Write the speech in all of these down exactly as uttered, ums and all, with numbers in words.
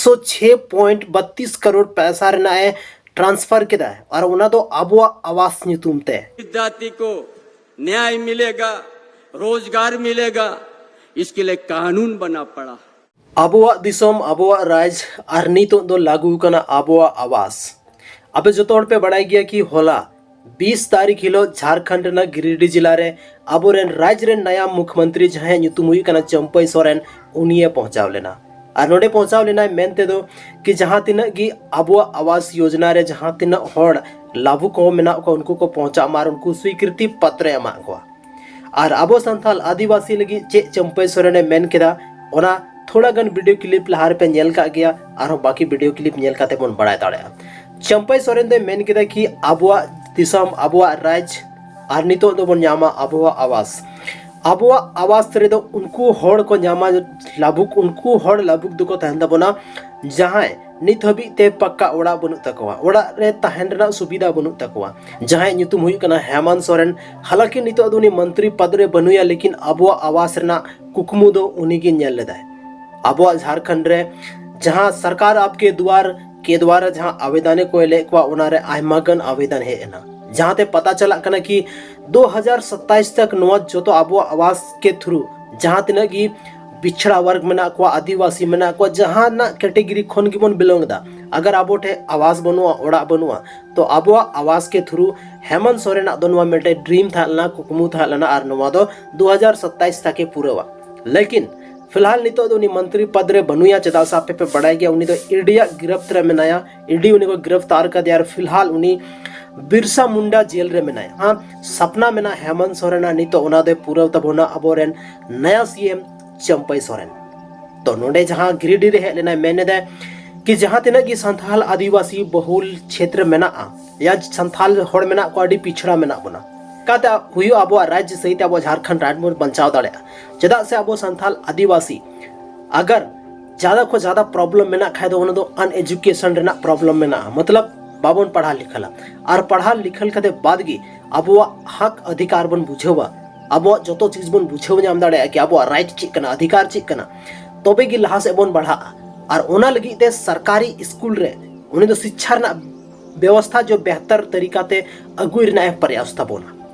ᱥᱚ ᱪᱷᱮ ᱯᱚᱭᱮᱱᱴ ᱵᱟᱛᱤᱥ ᱠᱟᱨᱳᱲ ᱯᱚᱭᱥᱟ ᱨᱮᱱᱟᱜ ᱮ ᱴᱨᱟᱱᱥᱯᱷᱟᱨ ᱠᱮᱫᱟ, ᱟᱨ ᱚᱱᱟ ᱫᱚ ᱟᱵᱚᱣᱟᱜ ᱟᱵᱟᱥ ᱧᱩᱛᱩᱢ ᱛᱮ᱾ जाति को न्याय मिलेगा, रोजगार मिलेगा, इसके लिए कानून बना पड़ा। ᱟᱵᱚᱣᱟᱜ ᱫᱤᱥᱚᱢ, ᱟᱵᱚᱣᱟᱜ ᱨᱟᱡᱽ, ᱟᱨ ᱱᱤᱛᱚᱜ ᱫᱚ ᱞᱟᱹᱜᱩ ᱠᱟᱱᱟ ᱟᱵᱚᱣᱟᱜ ᱟᱵᱟᱥ᱾ ᱟᱯᱮ ᱡᱚᱛᱚ ᱦᱚᱲ ᱯᱮ ᱵᱟᱲᱟᱭ ᱜᱮᱭᱟ ᱠᱤ ᱦᱚᱞᱟ ᱵᱤᱥ ᱛᱟᱹᱨᱤᱠᱷ ᱦᱤᱞᱳᱜ ᱡᱷᱟᱲᱠᱷᱚᱸᱰ ᱨᱮᱱᱟᱜ ᱜᱤᱨᱤᱰᱤ ᱡᱮᱞᱟ ᱨᱮ ᱟᱵᱚᱨᱮᱱ ᱨᱟᱡᱽ ᱨᱮᱱ ᱱᱟᱭᱟᱢ ᱢᱩᱠᱷᱢᱚᱱᱛᱨᱤ, ᱡᱟᱦᱟᱸᱭᱟᱜ ᱧᱩᱛᱩᱢ ᱦᱩᱭᱩᱜ ᱠᱟᱱᱟ ᱪᱟᱹᱢᱯᱟᱹᱭ ᱥᱚᱨᱮᱱ, ᱩᱱᱤᱭᱮ ᱯᱚᱦᱪᱟᱣ ᱞᱮᱱᱟ᱾ ᱟᱨ ᱱᱚᱰᱮ ᱯᱚᱦᱪᱟᱣ ᱞᱮᱱᱟᱭ ᱢᱮᱱ ᱛᱮᱫᱚ ᱠᱤ ᱡᱟᱦᱟᱸ ᱛᱤᱱᱟᱹᱜ ᱜᱮ ᱟᱵᱚᱣᱟᱜ ᱟᱵᱟᱥ ᱭᱳᱡᱽᱱᱟ ᱨᱮ ᱡᱟᱦᱟᱸ ᱛᱤᱱᱟᱹᱜ ᱦᱚᱲ ᱞᱟᱵᱷᱩᱠ ᱠᱚ ᱢᱮᱱᱟᱜ ᱠᱚᱣᱟ, ᱩᱱᱠᱩ ᱠᱚ ᱯᱚᱦᱪᱟᱜ ᱢᱟ ᱟᱨ ᱩᱱᱠᱩ ᱥᱣᱤᱠᱨᱤᱛᱤ ᱯᱟᱛᱨᱮ ᱮᱢᱟᱜ ᱠᱚᱣᱟ᱾ ᱟᱨ ᱟᱵᱚ ᱥᱟᱱᱛᱟᱲ ᱟᱹᱫᱤᱵᱟᱹᱥᱤ ᱞᱟᱹᱜᱤᱫ ᱪᱮᱫ ᱪᱟᱹᱢᱯᱟᱹᱭ ᱥᱚᱨᱮᱱᱮ ᱢᱮᱱ ᱠᱮᱫᱟ, ᱚᱱᱟ ᱛᱷᱚᱲᱟ ᱜᱟᱱ ᱵᱷᱤᱰᱤᱭᱳ ᱠᱞᱤᱯ ᱞᱟᱦᱟ ᱨᱮᱯᱮ ᱧᱮᱞ ᱠᱟᱜ ᱜᱮᱭᱟ, ᱟᱨᱦᱚᱸ ᱵᱟᱹᱠᱤ ᱵᱷᱤᱰᱤᱭᱳ ᱠᱞᱤᱯ ᱧᱮᱞ ᱠᱟᱛᱮ ᱵᱚᱱ ᱵᱟᱲᱟᱭ ᱫᱟᱲᱮᱭᱟᱜᱼᱟ᱾ ᱪᱟᱹᱢᱯᱟᱹᱭ ᱥᱚᱨᱮᱱ ᱫᱚᱭ ᱢᱮᱱ ᱠᱮᱫᱟ ᱠᱤ ᱟᱵᱚᱣᱟᱜ ᱫᱤᱥᱚᱢ, ᱟᱵᱚᱣᱟᱜ ᱨᱟᱡᱽ, ᱟᱨ ᱱᱤᱛᱚᱜ ᱫᱚᱵᱚᱱ ᱧᱟᱢᱟ ᱟᱵᱚᱣᱟᱜ ᱟᱵᱟᱥ᱾ ᱟᱵᱚᱣᱟᱜ ᱟᱵᱟᱥ ᱨᱮᱫᱚ ᱩᱱᱠᱩ ᱦᱚᱲ ᱠᱚ ᱧᱟᱢᱟ, ᱞᱟᱹᱵᱩᱠ, ᱩᱱᱠᱩ ᱦᱚᱲ ᱞᱟᱹᱵᱩᱠ ᱫᱚᱠᱚ ᱛᱟᱦᱮᱱ ᱛᱟᱵᱚᱱᱟ, ᱡᱟᱦᱟᱸᱭ ᱱᱤᱛ ᱦᱟᱹᱵᱤᱡ ᱛᱮ ᱯᱟᱠᱟ ᱚᱲᱟᱜ ᱵᱟᱹᱱᱩᱜ ᱛᱟᱠᱚᱣᱟ, ᱚᱲᱟᱜ ᱨᱮ ᱛᱟᱦᱮᱱ ᱨᱮᱱᱟᱜ ᱥᱩᱵᱤᱫᱷᱟ ᱵᱟᱹᱱᱩᱜ ᱛᱟᱠᱚᱣᱟ, ᱡᱟᱦᱟᱸᱭᱟᱜ ᱧᱩᱛᱩᱢ ᱦᱩᱭᱩᱜ ᱠᱟᱱᱟ ᱦᱮᱢᱟᱱᱛ ᱥᱚᱨᱮᱱ᱾ ᱦᱟᱞᱟᱸᱠᱤ ᱱᱤᱛᱚᱜ ᱫᱚ ᱩᱱᱤ ᱢᱚᱱᱛᱨᱤ ᱯᱚᱫᱽ ᱨᱮ ᱵᱟᱹᱱᱩᱭᱟ, ᱞᱮᱠᱤᱱ ᱟᱵᱚᱣᱟᱜ ᱟᱵᱟᱥ ᱨᱮᱱᱟᱜ ᱠᱩᱠᱢᱩ ᱫᱚ ᱩᱱᱤ ᱜᱮ ᱧᱮᱞ ᱞᱮᱫᱟᱭ᱾ ᱟᱵᱚᱣᱟᱜ ᱡᱷᱟᱲᱠᱷᱚᱸᱰ ᱨᱮ ᱡᱟᱦᱟᱸ ᱥᱚᱨᱠᱟᱨ ᱟᱯᱠᱮ ᱫᱩᱣᱟᱨ ᱠᱮ ᱫᱩᱣᱟᱨᱟ ᱡᱟᱦᱟᱸ ᱟᱵᱮᱫᱟᱱᱮ ᱠᱚᱭ ᱞᱮᱫ ᱠᱚᱣᱟ, ᱚᱱᱟᱨᱮ ᱟᱭᱢᱟ ᱜᱟᱱ ᱟᱵᱮᱫᱟᱱ ᱦᱮᱡ ᱮᱱᱟ, ᱡᱟᱦᱟᱸᱛᱮ ᱯᱟᱛᱟ ᱪᱟᱞᱟᱜ ᱠᱟᱱᱟ ᱠᱤ ᱫᱩ ᱦᱟᱡᱟᱨ ᱥᱟᱛᱟᱭᱤᱥ ᱛᱟᱠ ᱱᱚᱣᱟ ᱡᱚᱛᱚ ᱟᱵᱚᱣᱟᱜ ᱟᱵᱟᱥ ᱠᱮ ᱛᱷᱨᱩ ᱡᱟᱦᱟᱸ ᱛᱤᱱᱟᱹᱜ ᱜᱮ ᱯᱤᱪᱷᱲᱟ ᱣᱟᱨᱜᱽ ᱢᱮᱱᱟᱜ ᱠᱚᱣᱟ, ᱟᱹᱫᱤᱵᱟᱹᱥᱤ ᱢᱮᱱᱟᱜ ᱠᱚᱣᱟ, ᱡᱟᱦᱟᱱᱟᱜ ᱠᱮᱴᱮᱜᱚᱨᱤ ᱠᱷᱚᱱ ᱜᱮᱵᱚᱱ ᱵᱤᱞᱚᱝ ᱮᱫᱟ, ᱟᱜᱟᱨ ᱟᱵᱚ ᱴᱷᱮᱱ ᱟᱵᱟᱥ ᱵᱟᱹᱱᱩᱜᱼᱟ, ᱚᱲᱟᱜ ᱵᱟᱹᱱᱩᱜᱼᱟ, ᱛᱚ ᱟᱵᱚᱣᱟᱜ ᱟᱵᱟᱥ ᱠᱮ ᱛᱷᱨᱩ ᱦᱮᱢᱚᱱᱛ ᱥᱚᱨᱮᱱᱟᱜ ᱫᱚ ᱱᱚᱣᱟ ᱢᱤᱫᱴᱮᱡ ᱰᱨᱤᱢ ᱛᱟᱦᱮᱸ ᱞᱮᱱᱟ, ᱠᱩᱠᱢᱩ ᱛᱟᱦᱮᱸ ᱞᱮᱱᱟ, ᱟᱨ ᱱᱚᱣᱟ ᱫᱚ ᱫᱩ ᱦᱟᱡᱟᱨ ᱥᱟᱛᱟᱭᱤᱥ ᱛᱟᱠᱮ ᱯᱩᱨᱟᱹᱣᱟ᱾ ᱞᱮᱠᱤᱱ ᱯᱷᱤᱞᱦᱟᱞ ᱱᱤᱛᱚᱜ ᱫᱚ ᱩᱱᱤ ᱢᱚᱱᱛᱨᱤ ᱯᱚᱫᱽ ᱨᱮ ᱵᱟᱹᱱᱩᱭᱟ, ᱪᱮᱫᱟᱜ ᱥᱮ ᱟᱯᱮ ᱯᱮ ᱵᱟᱲᱟᱭ ᱜᱮᱭᱟ ᱩᱱᱤ ᱫᱚ ᱤᱰᱤᱭᱟᱜ ᱜᱤᱨᱟᱯᱛ ᱨᱮ ᱢᱮᱱᱟᱭᱟ, ᱤᱰᱤ ᱩᱱᱤ ᱠᱚ ᱜᱤᱨᱟᱯᱛᱟᱨ ᱠᱟᱫᱮᱭᱟ, ᱟᱨ ᱯᱷᱤᱞᱦᱟᱞ ᱩᱱᱤ ᱵᱤᱨᱥᱟ ᱢᱩᱱᱰᱟ ᱡᱮᱞ ᱨᱮ ᱢᱮᱱᱟᱭᱟ᱾ ᱦᱮᱸ, ᱥᱟᱯᱱᱟ ᱢᱮᱱᱟᱜᱼᱟ ᱦᱮᱢᱚᱱᱛ ᱥᱚᱨᱮᱱᱟᱜ, ᱱᱤᱛᱚᱜ ᱚᱱᱟ ᱫᱚᱭ ᱯᱩᱨᱟᱹᱣ ᱛᱟᱵᱚᱱᱟ ᱟᱵᱚᱨᱮᱱ ᱱᱟᱭᱟ ᱥᱤ ᱮᱢ ᱪᱟᱹᱢᱯᱟᱹᱭ ᱥᱚᱨᱮᱱ᱾ ᱛᱚ ᱱᱚᱰᱮ ᱡᱟᱦᱟᱸ ᱜᱤᱨᱤᱰᱤ ᱨᱮ ᱦᱮᱡ ᱞᱮᱱᱟᱭ, ᱢᱮᱱ ᱮᱫᱟᱭ ᱠᱤ ᱡᱟᱦᱟᱸ ᱛᱤᱱᱟᱹᱜ ᱜᱮ ᱥᱟᱱᱛᱟᱲ ᱟᱹᱫᱤᱵᱟᱹᱥᱤ ᱵᱚᱦᱩᱞ ᱪᱷᱮᱛᱨᱚ ᱢᱮᱱᱟᱜᱼᱟ, ᱭᱟ ᱥᱟᱱᱛᱟᱲ ᱦᱚᱲ ᱢᱮᱱᱟᱜ ᱠᱚᱣᱟ, ᱟᱹᱰᱤ ᱯᱤᱪᱷᱲᱟ ᱢᱮᱱᱟᱜ ᱵᱚᱱᱟ᱾ ᱪᱤᱠᱟᱛᱮ ᱦᱩᱭᱩᱜᱼᱟ ᱟᱵᱚᱣᱟᱜ ᱨᱟᱡᱽ ᱥᱟᱹᱦᱤᱛᱮ ᱟᱵᱚ ᱡᱷᱟᱲᱠᱷᱚᱸᱰ ᱨᱟᱡᱽ ᱵᱚᱱ ᱵᱟᱧᱪᱟᱣ ᱫᱟᱲᱮᱭᱟᱜᱼᱟ? ᱪᱮᱫᱟᱜ ᱥᱮ ᱟᱵᱚ ᱥᱟᱱᱛᱟᱲ ᱟᱹᱫᱤᱵᱟᱹᱥᱤ ᱟᱜᱟᱨ ᱡᱟᱫᱟ ᱠᱷᱚᱱ ᱡᱟᱫᱟ ᱯᱨᱚᱵᱞᱮᱢ ᱢᱮᱱᱟᱜ ᱠᱷᱟᱡ ᱫᱚ ᱚᱱᱟ ᱫᱚ ᱟᱱ ᱮᱡᱩᱠᱮᱥᱚᱱ ᱨᱮᱱᱟᱜ ᱯᱨᱚᱵᱞᱮᱢ ᱢᱮᱱᱟᱜᱼᱟ, ᱢᱚᱛᱞᱚᱵ ᱵᱟᱵᱚᱱ ᱯᱟᱲᱦᱟᱣ ᱞᱤᱠᱷᱟᱹᱞᱟ᱾ ᱟᱨ ᱯᱟᱲᱦᱟᱣ ᱞᱤᱠᱷᱟᱹᱞ ᱠᱟᱛᱮ ᱵᱟᱫ ᱜᱮ ᱟᱵᱚᱣᱟᱜ ᱦᱚᱠ ᱚᱫᱷᱤᱠᱟᱨ ᱵᱚᱱ ᱵᱩᱡᱷᱟᱹᱣᱟ, ᱟᱵᱚᱣᱟᱜ ᱡᱚᱛᱚ ᱪᱤᱡᱽ ᱵᱚᱱ ᱵᱩᱡᱷᱟᱹᱣ ᱧᱟᱢ ᱫᱟᱲᱮᱭᱟᱜᱼᱟ ᱠᱤ ᱟᱵᱚᱣᱟᱜ ᱨᱟᱭᱤᱴ ᱪᱮᱫ ᱠᱟᱱᱟ, ᱚᱫᱷᱤᱠᱟᱨ ᱪᱮᱫ ᱠᱟᱱᱟ, ᱛᱚᱵᱮ ᱜᱮ ᱞᱟᱦᱟ ᱥᱮᱫ ᱵᱚᱱ ᱵᱟᱲᱦᱟᱜᱼᱟ᱾ ᱟᱨ ᱚᱱᱟ ᱞᱟᱹᱜᱤᱫ ᱛᱮ ᱥᱚᱨᱠᱟᱨᱤ ᱥᱠᱩᱞ ᱨᱮ ᱩᱱᱤ ᱫᱚ ᱥᱤᱪᱪᱷᱟ ᱨᱮᱱᱟᱜ ᱵᱮᱵᱚᱥᱛᱷᱟ ᱡᱚ ᱵᱮᱦᱛᱟᱨ ᱛᱟᱹᱨᱤᱠᱟ ᱛᱮ ᱟᱹᱜᱩᱭ ᱨᱮᱱᱟᱜ ᱮ ᱯᱨᱚᱭᱟᱥ ᱛᱟᱵᱚᱱᱟ᱾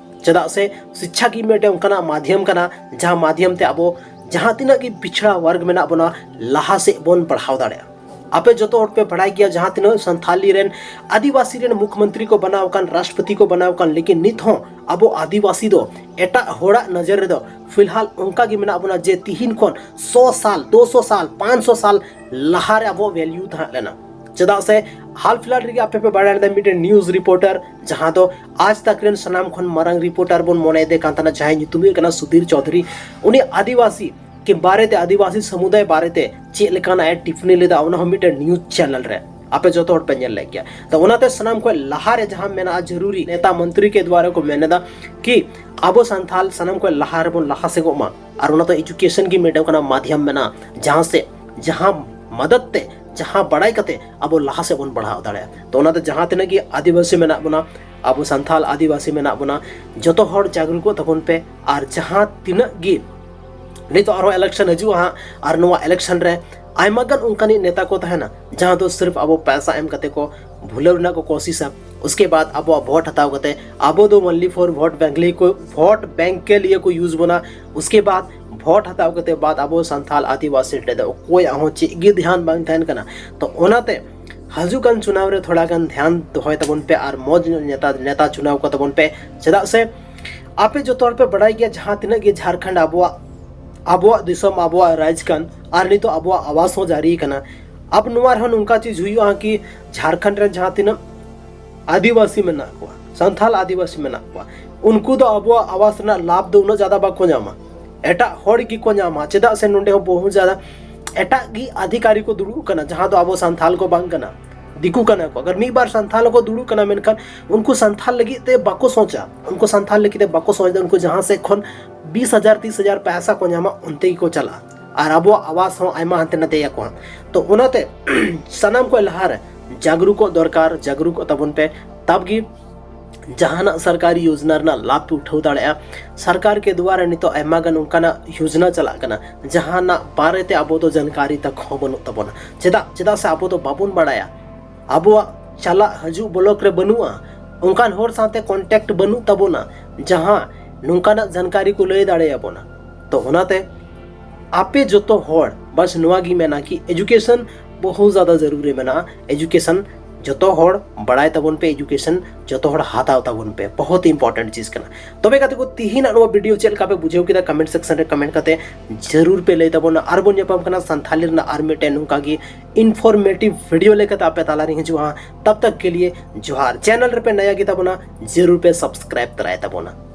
ᱪᱮᱫᱟᱜ ᱥᱮ ᱥᱤᱪᱪᱷᱟ ᱜᱮ ᱢᱤᱫᱴᱮᱱ ᱚᱱᱠᱟᱱᱟᱜ ᱢᱟᱫᱷᱭᱚᱢ ᱠᱟᱱᱟ, ᱡᱟᱦᱟᱸ ᱢᱟᱫᱷᱭᱚᱢ ᱛᱮ ᱟᱵᱚ ᱡᱟᱦᱟᱸ ᱛᱤᱱᱟᱹᱜ ᱜᱮ ᱯᱤᱪᱷᱲᱟ ᱣᱟᱨᱜᱽ ᱢᱮᱱᱟᱜ ᱵᱚᱱᱟ, ᱞᱟᱦᱟ ᱥᱮᱫ ᱵᱚᱱ ᱯᱟᱲᱦᱟᱣ ᱫᱟᱲᱮᱭᱟᱜᱼᱟ᱾ ᱟᱯᱮ ᱡᱚᱛᱚ ᱦᱚᱲ ᱯᱮ ᱵᱟᱲᱟᱭ ᱜᱮᱭᱟ, ᱡᱟᱦᱟᱸ ᱛᱤᱱᱟᱹᱜ ᱥᱟᱱᱛᱷᱟᱞᱤ ᱨᱮᱱ, ᱟᱹᱫᱤᱵᱟᱹᱥᱤ ᱨᱮᱱ ᱢᱩᱠᱷᱢᱚᱱᱛᱨᱤ ᱠᱚ ᱵᱮᱱᱟᱣ ᱟᱠᱟᱱ, ᱨᱟᱥᱴᱨᱚᱯᱚᱛᱤ ᱠᱚ ᱵᱮᱱᱟᱣ ᱟᱠᱟᱱ, ᱞᱮᱠᱤᱱ ᱱᱤᱛ ᱦᱚᱸ ᱟᱵᱚ ᱟᱹᱫᱤᱵᱟᱹᱥᱤ ᱫᱚ ᱮᱴᱟᱜ ᱦᱚᱲᱟᱜ ᱱᱚᱡᱚᱨ ᱨᱮᱫᱚ ᱯᱷᱤᱞᱦᱟᱞ ᱚᱱᱠᱟ ᱜᱮ ᱢᱮᱱᱟᱜ ᱵᱚᱱᱟ ᱡᱮ ᱛᱤᱦᱤᱧ ᱠᱷᱚᱱ ᱥᱚ ᱥᱟᱞ, ᱫᱩ ᱥᱚ ᱥᱟᱞ, ᱯᱟᱸᱪ ᱥᱚ ᱥᱟᱞ ᱞᱟᱦᱟᱨᱮ ᱟᱵᱚᱣᱟᱜ ᱵᱷᱮᱞᱭᱩ ᱛᱟᱦᱮᱸ ᱞᱮᱱᱟ᱾ ᱪᱮᱫᱟᱜ ᱥᱮ ᱦᱟᱞ ᱯᱷᱤᱞᱦᱟᱞ ᱨᱮᱜᱮ ᱟᱯᱮ ᱯᱮ ᱵᱟᱲᱟᱭ ᱞᱮᱫᱟ, ᱢᱤᱫᱴᱮᱱ ᱱᱤᱭᱩᱡᱽ ᱨᱤᱯᱳᱨᱴᱟᱨ, ᱡᱟᱦᱟᱸ ᱫᱚ ᱟᱡᱽ ᱛᱟᱠ ᱨᱮᱱ ᱥᱟᱱᱟᱢ ᱠᱷᱚᱱ ᱢᱟᱨᱟᱝ ᱨᱤᱯᱳᱨᱴᱟᱨ ᱵᱚᱱ ᱢᱚᱱᱮᱭᱮᱫᱮ ᱠᱟᱱ ᱛᱟᱦᱮᱱᱟ, ᱡᱟᱦᱟᱸᱭ ᱧᱩᱛᱩᱢ ᱦᱩᱭᱩᱜ ᱠᱟᱱᱟ ᱥᱩᱫᱷᱤᱨ ᱪᱳᱣᱫᱷᱩᱨᱤ, ᱩᱱᱤ ᱟᱹᱫᱤᱵᱟᱹᱥᱤ ᱠᱤ ᱵᱟᱨᱮᱛᱮ, ᱟᱹᱫᱤᱵᱟᱹᱥᱤ ᱥᱚᱢᱩᱫᱟᱭ ᱵᱟᱨᱮᱛᱮ ᱪᱮᱫ ᱞᱮᱠᱟᱱᱟᱜ ᱮ ᱴᱤᱯᱯᱚᱱᱤ ᱞᱮᱫᱟ, ᱚᱱᱟ ᱦᱚᱸ ᱢᱤᱫᱴᱮᱱ ᱱᱤᱭᱩᱡᱽ ᱪᱮᱱᱮᱞ ᱨᱮ ᱟᱯᱮ ᱡᱚᱛᱚ ᱦᱚᱲ ᱯᱮ ᱧᱮᱞ ᱞᱮᱫ ᱜᱮᱭᱟ᱾ ᱛᱚ ᱚᱱᱟᱛᱮ ᱥᱟᱱᱟᱢ ᱠᱷᱚᱱ ᱞᱟᱦᱟᱨᱮ ᱡᱟᱦᱟᱸ ᱢᱮᱱᱟᱜᱼᱟ ᱡᱟᱹᱨᱩᱨᱤ, ᱱᱮᱛᱟ ᱢᱚᱱᱛᱨᱤ ᱠᱮ ᱫᱩᱣᱟᱨᱟ ᱠᱚ ᱢᱮᱱ ᱮᱫᱟ ᱠᱤ ᱟᱵᱚ ᱥᱟᱱᱛᱷᱟᱞ ᱥᱟᱱᱟᱢ ᱠᱷᱚᱱ ᱞᱟᱦᱟ ᱨᱮᱵᱚᱱ ᱞᱟᱦᱟ ᱥᱮᱜᱚᱜ ᱢᱟ᱾ ᱟᱨ ᱚᱱᱟ ᱫᱚ ᱮᱡᱩᱠᱮᱥᱚᱱ ᱜᱮ ᱢᱤᱫᱴᱟᱝ ᱠᱟᱱᱟ ᱢᱟᱫᱷᱭᱟᱢ ᱢᱮᱱᱟᱜᱼᱟ, ᱡᱟᱦᱟᱸ ᱥᱮ ᱡᱟᱦᱟᱸ ᱢᱟᱫᱟᱫ ᱛᱮ, ᱡᱟᱦᱟᱸ ᱵᱟᱲᱟᱭ ᱠᱟᱛᱮ ᱟᱵᱚ ᱞᱟᱦᱟ ᱥᱮᱫ ᱵᱚᱱ ᱵᱟᱲᱦᱟᱣ ᱫᱟᱲᱮᱭᱟᱜᱼᱟ᱾ ᱛᱚ ᱚᱱᱟᱛᱮ ᱡᱟᱦᱟᱸ ᱛᱤᱱᱟᱹᱜ ᱜᱮ ᱟᱹᱫᱤᱵᱟᱹᱥᱤ ᱢᱮᱱᱟᱜ ᱵᱚᱱᱟ, ᱟᱵᱚ ᱥᱟᱱᱛᱷᱟᱞ ᱟᱹᱫᱤᱵᱟᱹᱥᱤ ᱢᱮᱱᱟᱜ ᱵᱚᱱᱟ, ᱡᱚᱛᱚ ᱦᱚᱲ ᱡᱟᱜᱽᱨᱩᱠᱚᱜ ᱛᱟᱵᱚᱱ ᱯᱮ᱾ ᱟᱨ ᱡᱟᱦᱟᱸ ᱛᱤᱱᱟᱹᱜ ᱜᱮ ᱱᱤᱛᱚᱜ ᱟᱨᱦᱚᱸ ᱤᱞᱮᱠᱥᱚᱱ ᱦᱤᱡᱩᱜᱼᱟ ᱦᱟᱸᱜ, ᱟᱨ ᱱᱚᱣᱟ ᱤᱞᱮᱠᱥᱚᱱ ᱨᱮ ᱟᱭᱢᱟ ᱜᱟᱱ ᱚᱱᱠᱟᱱᱤᱡ ᱱᱮᱛᱟ ᱠᱚ ᱛᱟᱦᱮᱱᱟ, ᱡᱟᱦᱟᱸ ᱫᱚ ᱥᱤᱨᱯ ᱟᱵᱚ ᱯᱚᱭᱥᱟ ᱮᱢ ᱠᱟᱛᱮ ᱠᱚ ᱵᱷᱩᱞᱟᱹᱣ ᱨᱮᱱᱟᱜ ᱠᱚ ᱠᱳᱥᱤᱥᱟ᱾ ᱩᱥᱠᱮ ᱵᱟᱫ ᱟᱵᱚᱣᱟᱜ ᱵᱷᱳᱴ ᱦᱟᱛᱟᱣ ᱠᱟᱛᱮ ᱟᱵᱚ ᱫᱚ only for vote bank ᱞᱤᱭᱮ ᱠᱚ, vote bank ᱠᱮ ᱞᱤᱭᱮ ᱠᱚ use ᱵᱚᱱᱟ᱾ ᱩᱥᱠᱮ ᱵᱟᱫ ᱵᱷᱳᱴ ᱦᱟᱛᱟᱣ ᱠᱟᱛᱮ ᱵᱟᱫ ᱟᱵᱚ ᱥᱟᱱᱛᱷᱟᱞ ᱟᱹᱫᱤᱵᱟᱹᱥᱤ ᱴᱷᱮᱱ ᱫᱚ ᱚᱠᱚᱭᱟᱜ ᱦᱚᱸ ᱪᱮᱫ ᱜᱮ ᱫᱷᱮᱭᱟᱱ ᱵᱟᱝ ᱛᱟᱦᱮᱱ ᱠᱟᱱᱟ᱾ ᱛᱚ ᱚᱱᱟᱛᱮ ᱦᱤᱡᱩᱜ ᱠᱟᱱ ᱪᱩᱱᱟᱣ ᱨᱮ ᱛᱷᱚᱲᱟ ᱜᱟᱱ ᱫᱷᱮᱭᱟᱱ ᱫᱚᱦᱚᱭ ᱛᱟᱵᱚᱱ ᱯᱮ ᱟᱨ ᱢᱚᱡᱽ ᱧᱚᱜ ᱱᱮᱛᱟ, ᱱᱮᱛᱟ ᱪᱩᱱᱟᱣ ᱠᱚ ᱛᱟᱵᱚᱱ ᱯᱮ᱾ ᱪᱮᱫᱟᱜ ᱥᱮ ᱟᱯᱮ ᱡᱚᱛᱚ ᱦᱚᱲ ᱯᱮ ᱵᱟᱲᱟᱭ ᱜᱮᱭᱟ, ᱡᱟᱦᱟᱸ ᱛᱤᱱᱟᱹᱜ ᱜᱮ ᱡᱷᱟᱲᱠᱷᱚᱸᱰ ᱟᱵᱚᱣᱟᱜ, ᱟᱵᱚᱣᱟᱜ ᱫᱤᱥᱚᱢ, ᱟᱵᱚᱣᱟᱜ ᱨᱟᱡᱽ ᱠᱟᱱ, ᱟᱨ ᱱᱤᱛᱚᱜ ᱟᱵᱚᱣᱟᱜ ᱟᱵᱟᱥ ᱦᱚᱸ ᱡᱟᱹᱨᱤ ᱠᱟᱱᱟ᱾ ᱟᱵ ᱱᱚᱣᱟ ᱨᱮᱦᱚᱸ ᱱᱚᱝᱠᱟ ᱪᱤᱡᱽ ᱦᱩᱭᱩᱜᱼᱟ ᱠᱤ ᱡᱷᱟᱲᱠᱷᱚᱸᱰ ᱨᱮᱱ ᱡᱟᱦᱟᱸ ᱛᱤᱱᱟᱹᱜ ᱟᱹᱫᱤᱵᱟᱹᱥᱤ ᱢᱮᱱᱟᱜ ᱠᱚᱣᱟ, ᱥᱟᱱᱛᱷᱟᱞ ᱟᱹᱫᱤᱵᱟᱹᱥᱤ ᱢᱮᱱᱟᱜ ᱠᱚᱣᱟ, ᱩᱱᱠᱩ ᱫᱚ ᱟᱵᱚᱣᱟᱜ ᱟᱵᱟᱥ ᱨᱮᱱᱟᱜ ᱞᱟᱵᱷ ᱫᱚ ᱩᱱᱟᱹᱜ ᱡᱟᱫᱟ ᱵᱟᱠᱚ ᱧᱟᱢᱟ, ᱮᱴᱟᱜ ᱦᱚᱲ ᱜᱮᱠᱚ ᱧᱟᱢᱟ᱾ ᱪᱮᱫᱟᱜ ᱥᱮ ᱱᱚᱸᱰᱮ ᱦᱚᱸ ᱵᱚᱦᱩ ᱡᱟᱫᱟ ᱮᱴᱟᱜ ᱜᱮ ᱟᱫᱷᱤᱠᱟᱨᱤ ᱠᱚ ᱫᱩᱲᱩᱵ ᱠᱟᱱᱟ, ᱡᱟᱦᱟᱸ ᱫᱚ ᱟᱵᱚ ᱥᱟᱱᱛᱷᱟᱞ ᱠᱚ ᱵᱟᱝ ᱠᱟᱱᱟ, ᱫᱤᱠᱩ ᱠᱟᱱᱟ ᱠᱚ᱾ ᱟᱜᱟᱨ ᱢᱤᱫ ᱵᱟᱨ ᱥᱟᱱᱛᱷᱟᱞ ᱠᱚ ᱫᱩᱲᱩᱵ ᱠᱟᱱᱟ, ᱢᱮᱱᱠᱷᱟᱱ ᱩᱱᱠᱩ ᱥᱟᱱᱛᱷᱟᱞ ᱞᱟᱹᱜᱤᱫ ᱛᱮ ᱵᱟᱠᱚ ᱥᱚᱪᱟ, ᱩᱱᱠᱩ ᱥᱟᱱᱛᱷᱟᱞ ᱞᱟᱹᱜᱤᱫ ᱛᱮ ᱵᱟᱠᱚ ᱥᱚᱪ ᱮᱫᱟ᱾ ᱩᱱᱠᱩ ᱡᱟᱦᱟᱸ ᱥᱮᱫ ᱠᱷᱚᱱ ᱵᱤᱥ ᱦᱟᱡᱟᱨ ᱛᱤᱥ ᱦᱟᱡᱟᱨ ᱯᱚᱭᱥᱟ ᱠᱚ ᱧᱟᱢᱟ, ᱚᱱᱛᱮ ᱜᱮᱠᱚ ᱪᱟᱞᱟᱜᱼᱟ᱾ ᱟᱨ ᱟᱵᱚᱣᱟᱜ ᱟᱵᱟᱥ ᱦᱚᱸ ᱟᱭᱢᱟ ᱦᱟᱱᱛᱮ ᱱᱟᱛᱮ ᱭᱟᱠᱚ ᱦᱟᱸᱜ᱾ ᱛᱚ ᱚᱱᱟᱛᱮ ᱥᱟᱱᱟᱢ ᱠᱷᱚᱱ ᱞᱟᱦᱟᱨᱮ ᱡᱟᱜᱽᱨᱩᱠᱚᱜ ᱫᱚᱨᱠᱟᱨ, ᱡᱟᱜᱽᱨᱩᱠᱚᱜ ᱛᱟᱵᱚᱱ ᱯᱮ, ᱛᱟᱵ ᱜᱮ ᱡᱟᱦᱟᱱᱟᱜ ᱥᱚᱨᱠᱟᱨᱤ ᱭᱳᱡᱽᱱᱟ ᱨᱮᱱᱟᱜ ᱞᱟᱵᱷ ᱯᱮ ᱩᱴᱷᱟᱹᱣ ᱫᱟᱲᱮᱭᱟᱜᱼᱟ᱾ ᱥᱚᱨᱠᱟᱨ ᱠᱮ ᱫᱩᱣᱟᱨᱟ ᱱᱤᱛᱚᱜ ᱟᱭᱢᱟ ᱜᱟᱱ ᱚᱱᱠᱟᱱᱟᱜ ᱭᱳᱡᱽᱱᱟ ᱪᱟᱞᱟᱜ ᱠᱟᱱᱟ, ᱡᱟᱦᱟᱱᱟᱜ ᱵᱟᱨᱮᱛᱮ ᱟᱵᱚ ᱫᱚ ᱡᱟᱱᱠᱟᱨᱤ ᱛᱟᱠ ᱦᱚᱸ ᱵᱟᱹᱱᱩᱜ ᱛᱟᱵᱚᱱᱟ᱾ ᱪᱮᱫᱟᱜ? ᱪᱮᱫᱟᱜ ᱥᱮ ᱟᱵᱚ ᱫᱚ ᱵᱟᱵᱚᱱ ᱵᱟᱲᱟᱭᱟ᱾ ᱟᱵᱚᱣᱟᱜ ᱪᱟᱞᱟᱜ ᱦᱤᱡᱩᱜ ᱵᱞᱚᱠ ᱨᱮ ᱵᱟᱹᱱᱩᱜᱼᱟ, ᱚᱱᱠᱟᱱ ᱦᱚᱲ ᱥᱟᱶᱛᱮ ᱠᱚᱱᱴᱮᱠᱴ ᱵᱟᱹᱱᱩᱜ ᱛᱟᱵᱚᱱᱟ, ᱡᱟᱦᱟᱸ ᱱᱚᱝᱠᱟᱱᱟᱜ ᱡᱟᱱᱠᱟᱨᱤ ᱠᱚ ᱞᱟᱹᱭ ᱫᱟᱲᱮᱭᱟᱵᱚᱱᱟ᱾ ᱛᱚ ᱚᱱᱟᱛᱮ ᱟᱯᱮ ᱡᱚᱛᱚ ᱦᱚᱲ, ᱵᱟᱥ ᱱᱚᱣᱟ ᱜᱤᱧ ᱢᱮᱱᱟ ᱠᱤ ᱮᱡᱩᱠᱮᱥᱚᱱ ᱵᱚᱦᱩᱛ ᱡᱟᱫᱟ ᱡᱟᱹᱨᱩᱨᱤ ᱢᱮᱱᱟᱜᱼᱟ᱾ ᱮᱡᱩᱠᱮᱥᱚᱱ ᱡᱚᱛᱚ ᱦᱚᱲ ᱵᱟᱲᱟᱭ ᱛᱟᱵᱚᱱ ᱯᱮ, ᱮᱡᱩᱠᱮᱥᱚᱱ ᱡᱚᱛᱚ ᱦᱚᱲ ᱦᱟᱛᱟᱣ ᱛᱟᱵᱚᱱ ᱯᱮ, ᱵᱚᱦᱩᱛ ᱤᱢᱯᱚᱨᱴᱮᱱᱴ ᱪᱤᱡᱽ ᱠᱟᱱᱟ᱾ ᱛᱚᱵᱮ ᱜᱟᱛᱮ ᱠᱚ, ᱛᱤᱦᱤᱧᱟᱜ ᱱᱚᱣᱟ ᱵᱷᱤᱰᱤᱭᱳ ᱪᱮᱫ ᱞᱮᱠᱟ ᱯᱮ ᱵᱩᱡᱷᱟᱹᱣ ᱠᱮᱫᱟ, ᱠᱚᱢᱮᱱᱴ ᱥᱮᱠᱥᱚᱱ ᱨᱮ ᱠᱚᱢᱮᱱᱴ ᱠᱟᱛᱮ ᱡᱟᱹᱨᱩᱨ ᱯᱮ ᱞᱟᱹᱭ ᱛᱟᱵᱚᱱᱟ᱾ ᱟᱨ ᱵᱚᱱ ᱧᱟᱯᱟᱢ ᱠᱟᱱᱟ ᱥᱟᱱᱛᱷᱟᱞᱤ ᱨᱮᱱᱟᱜ ᱟᱨ ᱢᱤᱫᱴᱮᱱ ᱱᱚᱝᱠᱟ ᱜᱮ ᱤᱱᱯᱷᱚᱨᱢᱮᱴᱤᱵᱷ ᱵᱷᱤᱰᱤᱭᱳ ᱞᱮᱠᱟᱛᱮ ᱟᱯᱮ ᱛᱟᱞᱟᱨᱤᱧ ᱦᱤᱡᱩᱜᱼᱟ᱾ ᱛᱟᱵ ᱛᱟᱠ ᱠᱮ ᱞᱤᱭᱮ ᱡᱚᱦᱟᱨ᱾ ᱪᱮᱱᱮᱞ ᱨᱮᱯᱮ ᱱᱟᱭᱟ ᱜᱮ ᱛᱟᱵᱚᱱᱟ, ᱡᱟᱹᱨᱩᱨ ᱯᱮ ᱥᱟᱵᱥᱠᱨᱟᱭᱤᱵ ᱛᱚᱨᱟᱭ ᱛᱟᱵᱚᱱᱟ᱾